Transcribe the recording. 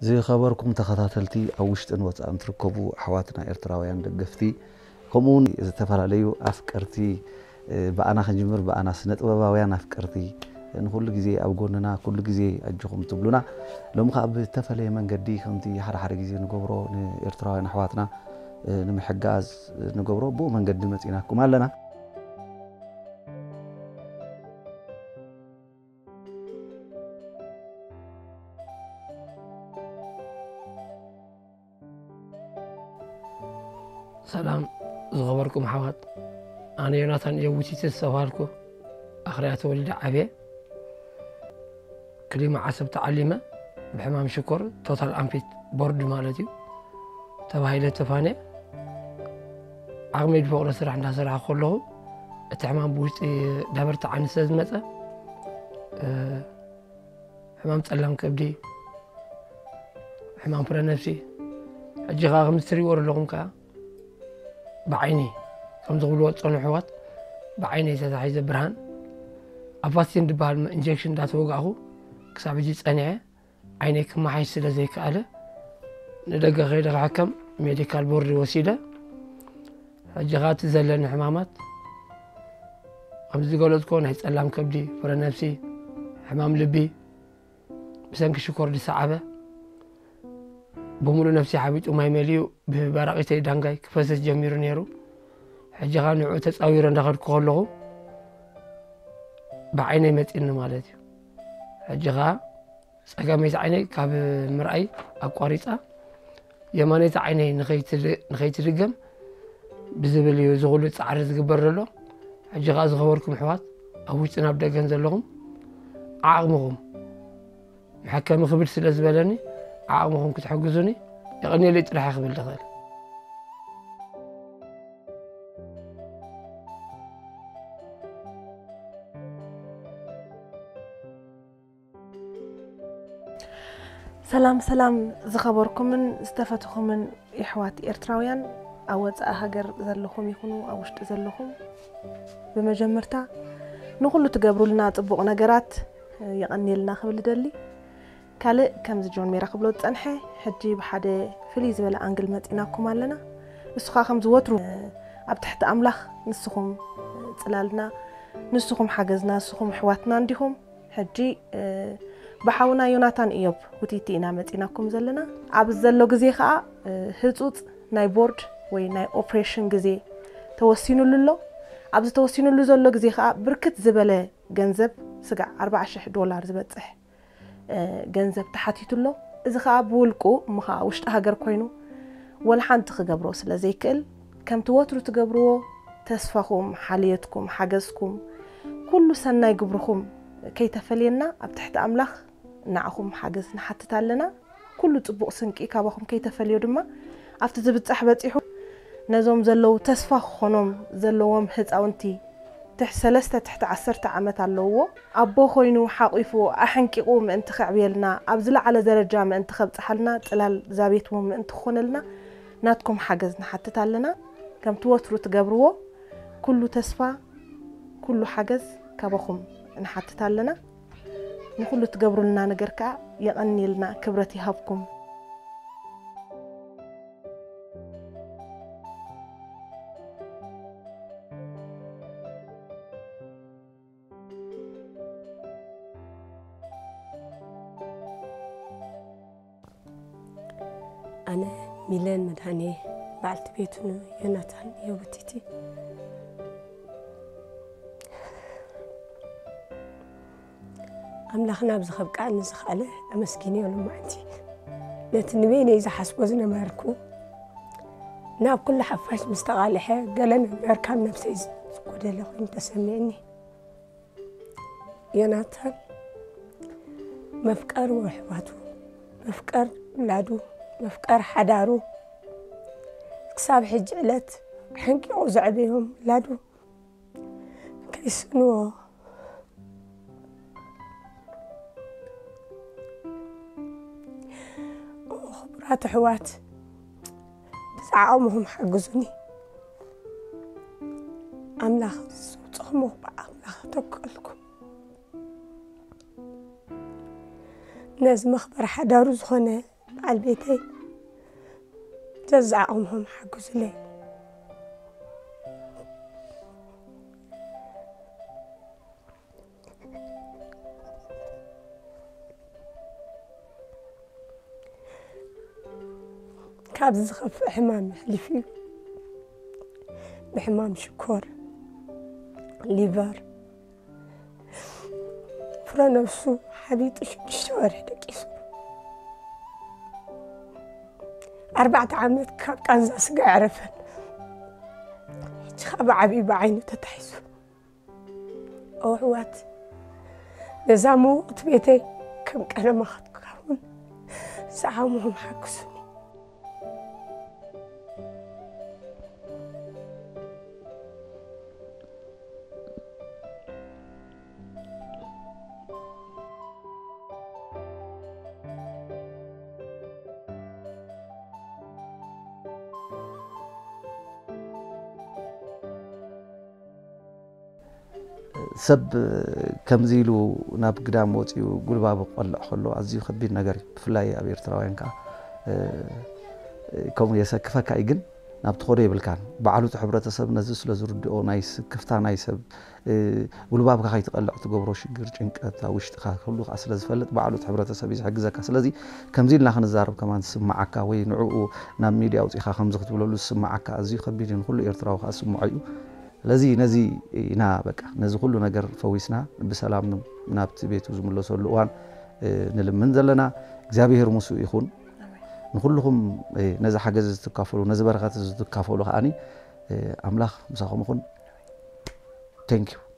ዝኸበርኩም ተኸታተልቲ፣ ኣብ ውሽጥን ወጻእን ትርከቡ ኣሕዋትና ኤርትራውያን ደገፍቲ፣ ከምኡውን ዝተፈላለዩ ኣፍቀርቲ፣ እ፣ ብኣና ክንጅምር፣ ብኣና ስነ ጥበባውያን ኣፍቀርቲ፣ ንኹሉ ግዜ ኣብ ጎንና፣ ኩሉ ግዜ ኣጆኹም ትብሉና፣ ሎሚ ከኣ ብተፈለየ መንገዲ ከምቲ ሓደ ሓደ ግዜ ንገብሮ ንኤርትራውያን ኣሕዋትና፣ እ፣ ንምሕጋዝ ንገብሮ ብኡ መንገዲ መጺናኩም ኣለና። ሰላም ዝኸበርኩም ኣሕዋት፣ ኣነ ዮናታን እየ ውቲቲ ዝተባሃልኩ፣ ኣኽርያ ተወሊደ ዓብየ። ክሊማ ዓሰብ ተዓሊመ፣ ብሕማም ሽኮር ቶታል ኣምፊት ቦርድ ማለት እዩ ተባሂለ ተፋንየ። ዓቕመይ ዝፈቕዶ ስራሕ እንዳሰራሕኩ ከለኹ፣ እቲ ሕማም ብውሽጢ ዳበርቲ ዓይኒ ስለ ዝመፀ፣ እ፣ ሕማም ጸላም ከብዲ፣ ሕማም ፍረ ነፍሲ፣ ሕጂ ከኣ ከምዚ ትሪእዎ ዘለኹም ከኣ ብዓይኒ፣ ከምዚ ክብልዎ ዝጸንሑ ኣሕዋት፣ ብዓይነይ ተታሒዘ ብርሃን፣ ኣቫስቲን ዝበሃል ኢንጀክሽን እንዳተወጋእኹ ክሳብ ሕጂ ጸኒሐ። ዓይነይ ክመሓይሽ ስለ ዘይከኣለ፣ ንደገ ከይደ ክሕከም ሜዲካል ቦርድ ወሲደ። ሕጂ ከኣ እቲ ዘለኒ ሕማማት፣ ከምዚ ዝገለጽኩዎ፣ ናይ ጸላም ከብዲ፣ ፍረ ነፍሲ፣ ሕማም ልቢ፣ ብሰንኪ ሽኮር ዝሰዓበ፣ ብምሉእ ነፍሲ ሓቢጡ ማይ መሊኡ ብበራቒተይ ዳንጋይ ክፈስስ ጀሚሩ ነይሩ። ሕጂ ኸኣ ንዕኡ ተጻዊረ እንዳኸድኩ ከለኹ ብዓይነይ መጺኒ ማለት እዩ። ሕጂ ኸኣ ጸጋመይቲ ዓይነይ ካብ ምርኣይ ኣቋሪጻ፣ የማነይቲ ዓይነይ ንኸይትድ-፣ ንኸይትድገም ብዝብል እዩ እዚ ኹሉ ጻዕሪ ዝግበር ዘሎ። ሕጂ ኸኣ ዝኸበርኩም ኣሕዋት፣ ኣብ ውሽጥን ኣብ ደገን ዘለኹም፣ ዓቕምኹም፣ መሐከሚ ክብድ ስለ ዝበለኒ፣ ዓቕምኹም ክትሕግዙኒ የቐንየለይ ጥራሕ እየ ክብል ዝኽእል። ሰላም ሰላም ዝኸበርኩምን ዝተፈትኹምን የሕዋት ኤርትራውያን፣ ኣብ ወጻኢ ሃገር ዘለኹም ይኹኑ ኣብ ውሽጢ ዘለኹም፣ ብመጀመርታ ንኹሉ ትገብሩልና ጽቡቕ ነገራት የቐንየልና ክብል እደሊ። ካልእ ከምዚ ጆን ሜራ ክብሎ ዝጸንሐ፣ ሕጂ ብሓደ ፍልይ ዝበለ ኣንግል መጺናኩም ኣለና። ንሱ ኸኣ ከምዚ ወትሩ ኣብ ትሕቲ ኣምላኽ ንስኹም ጽላልና፣ ንስኹም ሓገዝና፣ ንስኹም ኣሕዋትና እንዲኹም። ሕጂ ብሓውና ዮናታን እዮብ ውቲቲ ኢና መጺናኩም ዘለና። ኣብ ዘሎ ግዜ ኸኣ ህጹጽ ናይ ቦርድ ወይ ናይ ኦፕሬሽን ግዜ ተወሲኑሉ ኣሎ። ኣብዚ ተወሲኑሉ ዘሎ ግዜ ኸኣ ብርክት ዝበለ ገንዘብ፣ ስጋዕ ኣርብዓ ሽሕ ዶላር ዝበጽሕ ገንዘብ ተሓቲቱ ኣሎ። እዚ ኸኣ ብውልቁ እሞ ኸኣ ውሽጢ ሃገር ኮይኑ ወላ ሓንቲ ክገብሮ ስለ ዘይክእል፣ ከምቲ ወትሩ ትገብርዎ ተስፋኹም፣ ሓልዮትኩም፣ ሓገዝኩም፣ ኩሉ ሰናይ ግብርኹም ከይተፈልየና ኣብ ትሕቲ ኣምላኽ ንዓኹም ሓገዝ ንሓትት ኣለና። ኩሉ ጽቡቕ ስንቂ ካባኹም ከይተፈልዮ ድማ ኣብቲ ዝብጻሕ በጺሑ ነዞም ዘለዉ ተስፋ ክኾኖም ዘለዎም ህጻውንቲ ትሕ-፣ ሰለስተ ትሕቲ ዓሰርተ ዓመት ኣለውዎ። ኣቦ ኮይኑ ሓቒፉ ኣሕንቂቑ ምእንቲ ከዕብየልና፣ ኣብ ዝለዓለ ደረጃ ምእንቲ ከብጽሓልና፣ ጽላል ዛቤት እውን ምእንቲ ክኾነልና ናትኩም ሓገዝ ንሓትት ኣለና። ከምቲ ወትሩ ትገብርዎ ኩሉ ተስፋ፣ ኩሉ ሓገዝ ካባኹም ንሓትት ኣለና። ንኹሉ ትገብሩልና ነገር ከኣ የቐንየልና፣ ክብረት ይሃብኩም። ኣነ ሚለን መድሃኔ፣ በዓልቲ ቤቱ ንዮናታን እዮብ ውቲቲ። ኣምላኽና ኣብዚ ከብቅዓኒ ዝኸኣለ ኣመስጊንዮ ሎማዕንቲ። ነቲ ንበይነይ ዝሓስቦ ዝነበርኩ ናብ ኩሉ ሓፋሽ ምስ ተቓልሐ፣ ገለ ነገር ካብ ነብሰይ ዝጎደለ ኮይኑ ተሰሚዕኒ። ዮናታን መፍቀሪ ኣሕዋቱ፣ መፍቀር ውላዱ፣ መፍቀር ሓዳሩ፣ ክሳብ ሕጂ ዕለት ሓንቂቑ ዘዕበዮም ውላዱ ከይስእንዎ፣ ክቡራት ኣሕዋት፣ ብዝዓቕምኹም ሓግዙኒ። ኣምላኽ ዝውፅኹም ብኣምላኽ ተክእልኩም። ነዚ መኽበሪ ሓዳሩ ዝኾነ በዓል ቤተይ ዘዝዓቕምኹም ሓግዙለይ። ካብዚ ዝኸፍእ ሕማም የሕሊፉ እዩ። ብሕማም ሽኮር፣ ሊቨር፣ ፍረ ነብሱ ሓቢጡ ሽዱሽተ ወርሒ ደቂሱ። ኣርባዕተ ዓመት ካብ ቃንዛ ስጋ ኣዕረፈን። ሕጂ ካብ ዓብዩ ብዓይኑ ተታሒዙ። ኣሕዋት፣ ነዛ ምውቕቲ ቤተይ ከም ቀደማ ክትከውን ዝዓቕምኹም ሓግዙኒ። ሰብ ከምዚ ኢሉ ናብ ግዳም ወፂኡ ጉልባቡ ክቐልዕ ከሎ ኣዝዩ ከቢድ ነገር እዩ። ብፍላይ ኣብ ኤርትራውያን ከዓ ከምኡ የሰክፈካ እዩ። ግን ናብ ትኸዶ የብልካን። ባዕሉ እቲ ሕብረተሰብ ነዚ ስለ ዝርድኦ ናይ ስክፍታ ናይ ሰብ ጉልባብካ ከይትቐልዕ ትገብሮ ሽግር፣ ጭንቀት ኣብ ውሽጥካ ክህሉ ከዓ ስለ ዝፈልጥ ባዕሉ እቲ ሕብረተሰብ እዩ ዝሕግዘካ። ስለዚ ከምዚ ኢልና ክንዛረብ ከማን ዝስምዓካ ወይ ንዕኡ ናብ ሚድያ ኣውፂእካ ከምዚ ክትብለሉ ዝስምዓካ ኣዝዩ ከቢድ እዩ። ንኩሉ ኤርትራዊ ከዓ ዝስምዖ እዩ። ስለዚ ነዚ ኢና በቃ ነዚ ኩሉ ነገር ፈዊስና ብሰላም ናብቲ ቤቱ ዝምለሰሉ እዋን ንልምን ዘለና እግዚኣብሔር ምስኡ ይኹን። ንኩልኹም ነዚ ሓገዝ ዝትካፈሉ ነዚ በረኸት ዝትካፈሉ ከዓኒ ኣምላኽ ምሳኹም ይኹን። Thank you።